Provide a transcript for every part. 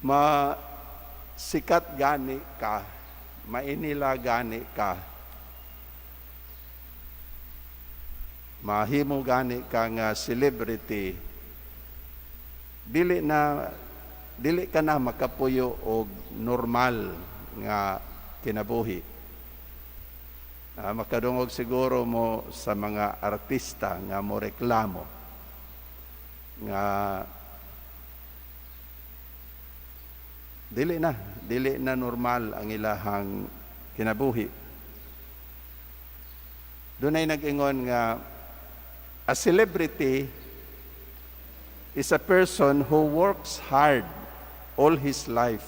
Ma sikat gani ka, mainila gani ka, mahimo gani ka nga celebrity, dili na dili ka na makapuyo og normal nga kinabuhi. Makadungog siguro mo sa mga artista nga mo reklamo nga dili na normal ang ilahang kinabuhi. Dunay nag-ingon nga a celebrity is a person who works hard all his life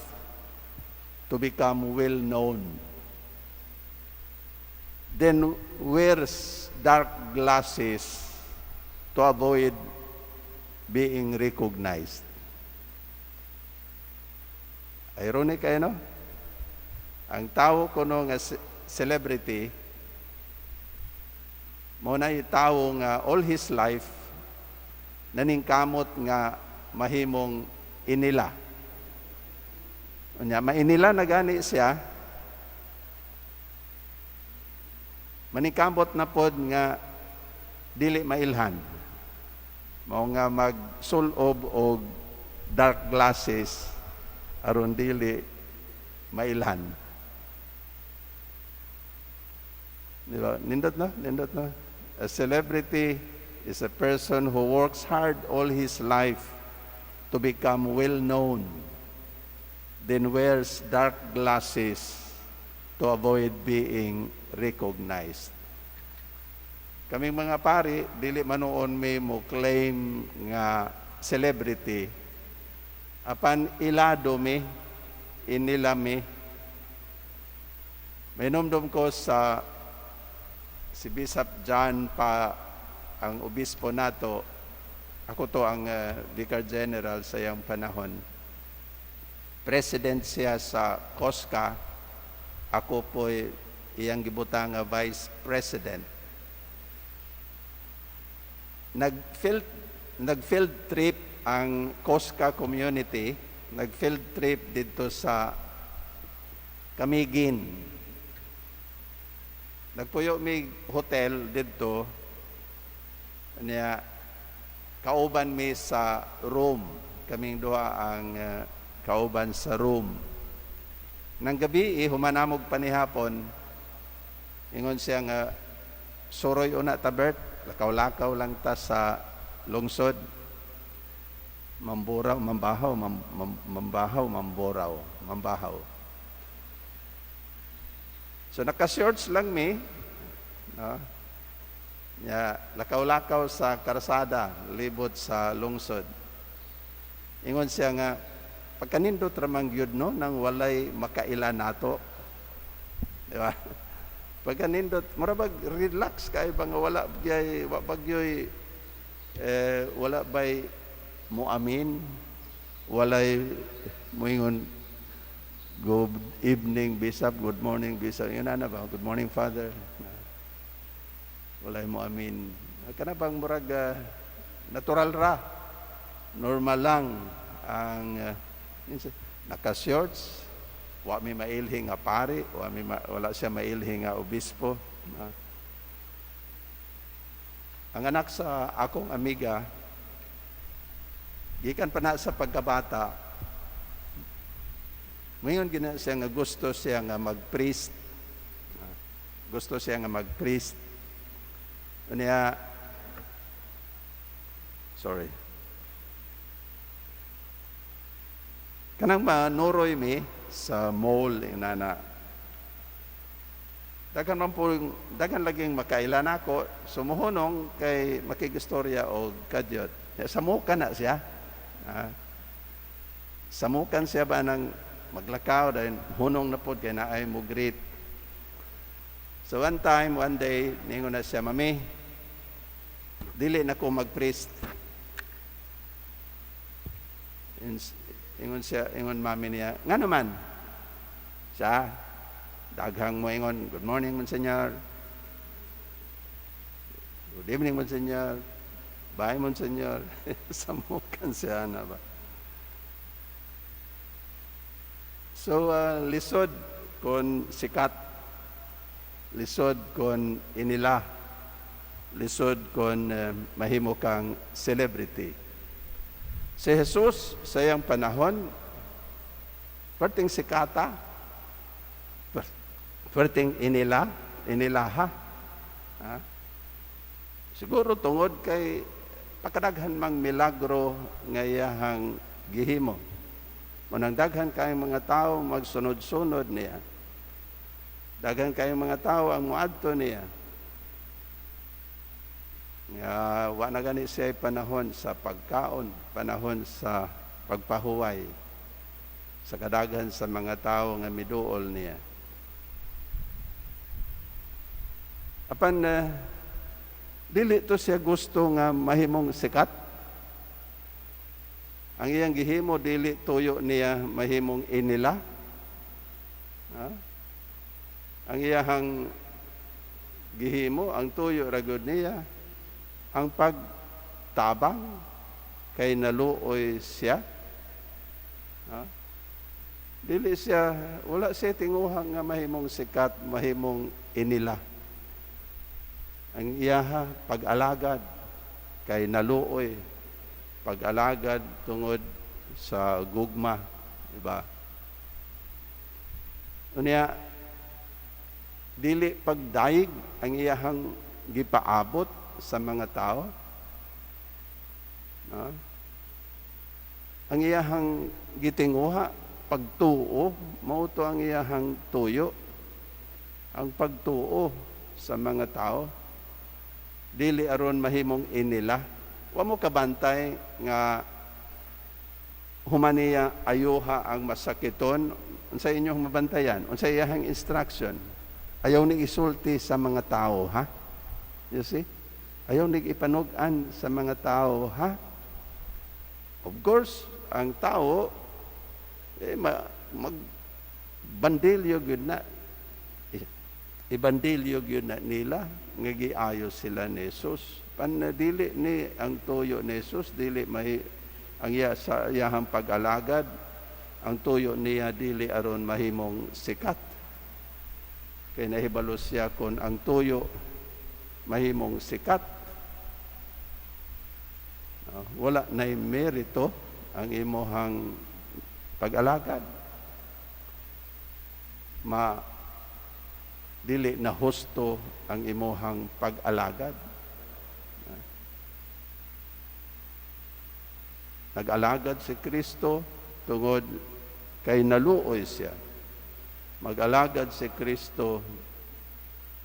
to become well known, then wears dark glasses to avoid being recognized. Ironic kayo, no? Ang tao kuno nga celebrity, mao na tawo nga all his life naningkamot nga mahimong inila. Unya mainila na gani siya, maningkamot na pod nga dili mailhan. Mao nga magsulob og dark glasses aron dili mailhan. Di ba? Nindot, no? Nindot, no? A celebrity is a person who works hard all his life to become well known, then wears dark glasses to avoid being recognized. Kaming mga pari, dili manuon may mo claim nga celebrity. Apan ilado mi, inila mi. May numdum ko sa si Bishop John pa ang obispo nato. Ako to ang Vicar General sa iyang panahon. President siya sa COSCA. Ako po'y iyang gibutang nga Vice President. Nag-field trip ang COSCA community, nag-field trip dito sa Camiguin. Nagpuyo mi hotel dito niya, kauban mi sa room, kaming duha ang kauban sa room. Nang gabi, humanamog panihapon, ingon siya nga, "Suroy una ta, Bert, lakaw-lakaw lang ta sa lungsod." Mamburaw, mambahaw, mambahaw, mamboraw, mambahaw. So naka-shorts lang mi, no? Ya, lakaw-lakaw sa karsada, libot sa lungsod. Ingon siya nga, "Pagkanindot ra man gyud, no, nang walay makaila nato." Di ba? Pagkanindot, mura bag relax kay ba nga wala gyay wa bagyoy eh, wala bay muamin, walay muingon, "Good evening, Bishop," "Good morning, Bishop." Yun na ba? "Good morning, Father." Walay mo amin. Kana bang murag natural ra. Normal lang ang naka-shorts, wa mi mailhi nga pari, wala siya mailhi nga obispo. Ang anak sa akong amiga, gikan pa na sa pagkabata, ngayon gina siya nga gusto siya nga mag-priest. Gusto siya nga mag-priest. Unya, sorry. Kanang manuroy mi sa mall inana. Daghan man po, daghan laging makailan ako, sumuhunong kay makigistorya og kadyot. Samukan na siya. Samukan siya ba ng maglakaw dahil hunong na pod kay naay mo greet. So one time, one day, ningon na siya, "Mami, dili na ko mag-priest." Ingon siya, ingon mami niya, "Nga naman?" Siya, "Daghang mo ingon, 'Good morning, Monsignor. Good evening, Monsignor. Bye, Monsignor.'" Samukan siya na ba. So lisod kung sikat, lisod kung inila, lisod kung mahimo kang celebrity. Si Jesus sa iyang panahon, perting sikata, perting inila, inilaha. Ha? Siguro tungod kay pakadaghan mang milagro nga iyahang gihimo. Munang daghan kayong mga tao magsunod-sunod niya. Daghan kayong mga tao ang muadto niya. Nga wa na gani siya panahon sa pagkaon, panahon sa pagpahuway sa kadaghan sa mga tao nga miduol niya. Apan dili to siya gusto nga mahimong sikat. Ang iyang gihimo, dili tuyo niya mahimong inila. Ha? Ang iyang gihimo, ang tuyo ra gud niya ang pagtabang kay naluoy siya. Ha? Dili siya, wala siya tinguha nga mahimong sikat, mahimong inila. Ang iyaha pag-alagad kay naluoy, pag-alagad tungod sa gugma, di ba? Unya, dili pagdayeg ang iyahang gipaabot sa mga tao. No? Ang iyahang gitinguha pagtuo, mao to ang iyahang tuyo. Ang pagtuo sa mga tao, dili aron mahimong inila. Wa mo kabantay nga humaniya ayuha ang masakiton, unsa inyong mabantayan? Unsa iyahang instruction? Ayaw ni isulti sa mga tao, ha? You see? Ayaw ni ipanug-an sa mga tao, ha? Of course, ang tao eh, magbandilyo gyud na. Ibandilyo gyud na nila nga giayo sila ni Jesus. Pan dili ni ang tuyo ni Jesus, dili may ang iya sa iyahang pag-alagad, ang tuyo niya dili aron mahimong sikat. Kay nahibalo siya kon ang tuyo mahimong sikat, wala na'y merito ang imuhang pag-alagad. Ma dili na husto ang imuhang pag-alagad. Nag-alagad si Kristo tungod kay naluoy siya. Mag-alagad si Kristo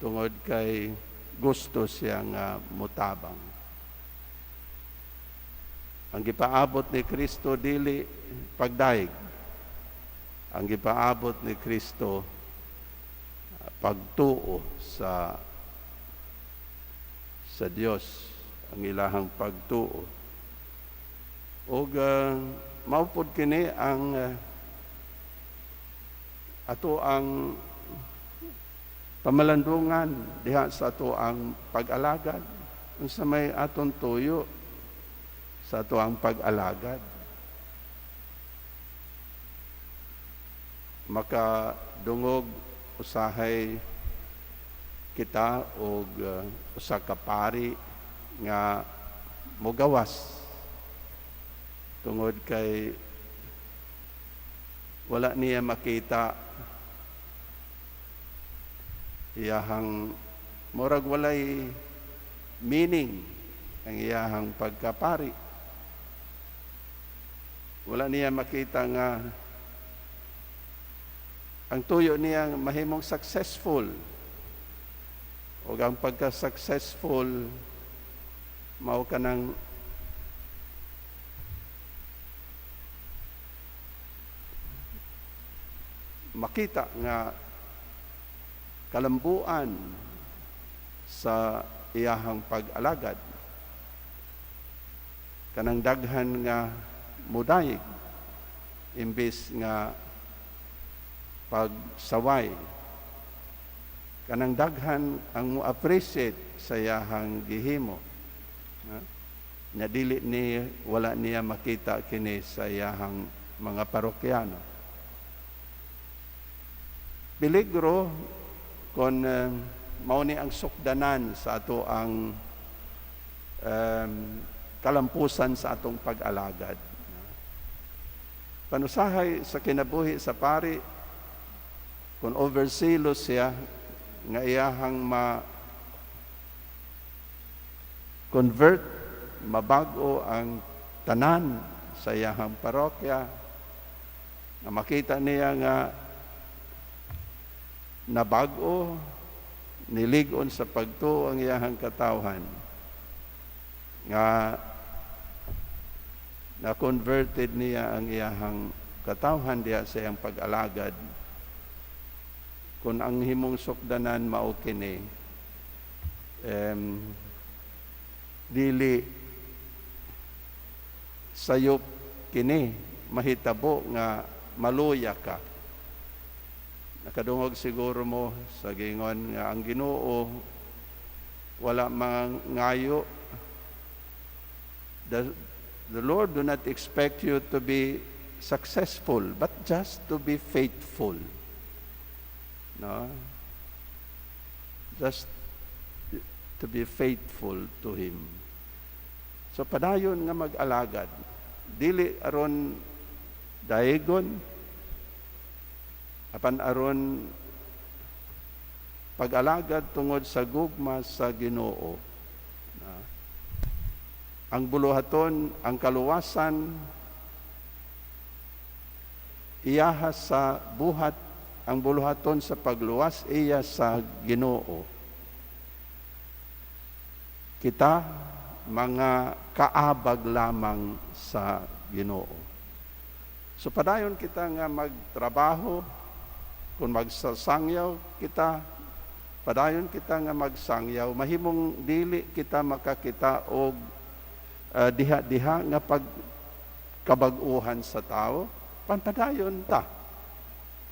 tungod kay gusto siya nga mutabang. Ang gipaabot ni Kristo dili pagdaig. Ang gipaabot ni Kristo pagtuo sa Dios, ang ilahang pagtuo. Og mao pod kini ang ato ang pamalandungan diha sa ato ang pag-alagad. Unsa may aton tuyo sa ato ang pag-alagad? Makadungog usahay kita og usa ka pari nga mogawas tungod kay wala niya makita iyahang murag walay meaning ang iyahang pagkapari. Wala niya makita nga ang tuyo niya mahimong successful. O ang pagka-successful mao kanang makita nga kalambuan sa iyahang pag-alagad. Kanang daghan nga mudayeg imbes nga pagsaway. Kanang daghan ang mo-appreciate sa iyahang gihimo. Ha? Nya dili ni wala niya makita kini sa iyahang mga parokyano. Peligro kung mao ni ang sukdanan sa ato ang kalampusan sa atong pag-alagad. Panusahay sa kinabuhi sa pari, kung overzealous siya nga iyahang ma convert, mabago ang tanan sa iyahang parokya, nga makita niya nga nabago, nilig-on sa pagtuo ang iyahang katawhan, nga na converted niya ang iyahang katawhan diha sa iyang pag-alagad. Kung ang himong sukdanan mao kini, dili sayop kini mahitabo nga maluya ka. Nakadungog siguro mo sa gingon nga ang Ginoo wala mangayo. The Lord do not expect you to be successful, but just to be faithful. No? Just to be faithful to Him. So padayon nga mag-alagad. Dili aron daigon, apan aron pag-alagad tungod sa gugma sa Ginoo. Na ang buluhaton, ang kaluwasan, iyaha sa buhat, ang buluhaton sa pagluwas iya sa Ginoo. Kita mga kaabag lamang sa Ginoo. So padayon kita nga magtrabaho. Kung magsasangyaw kita, padayon kita nga magsangyaw. Mahimong dili kita makakita og diha-diha nga pag kabag-uhan sa tao, panpadayon ta.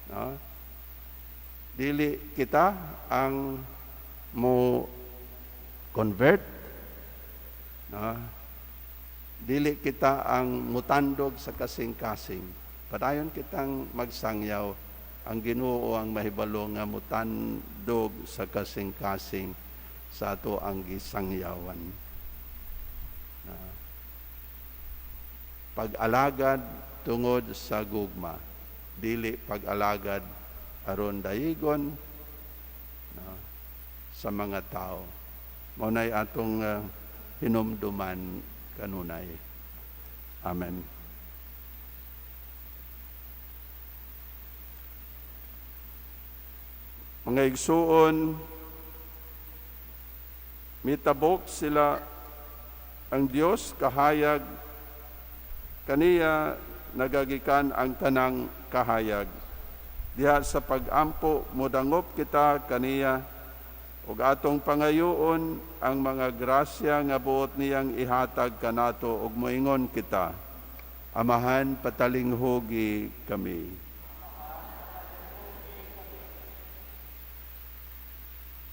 No? Dili kita ang mo convert, no? Dili kita ang mutandog sa kasing-kasing. Padayon kitang magsangyaw, ang Ginoo ang mahibalo nga mutandog sa kasing-kasing sa ato ang gisangyawan. Na pag-alagad tungod sa gugma, dili pag-alagad aron dayigon, no, sa mga tao. Mao nay atong hinumduman kanunay. Amen. Mga igsuon, mitabok sila ang Dios kahayag, kaniya nagagikan ang tanang kahayag. Diha sa pag-ampo, modangop kita kaniya ug atong pangayoon ang mga grasya nga buot niyang ihatag kanato ug moingon kita, Amahan, patalinghugi kami.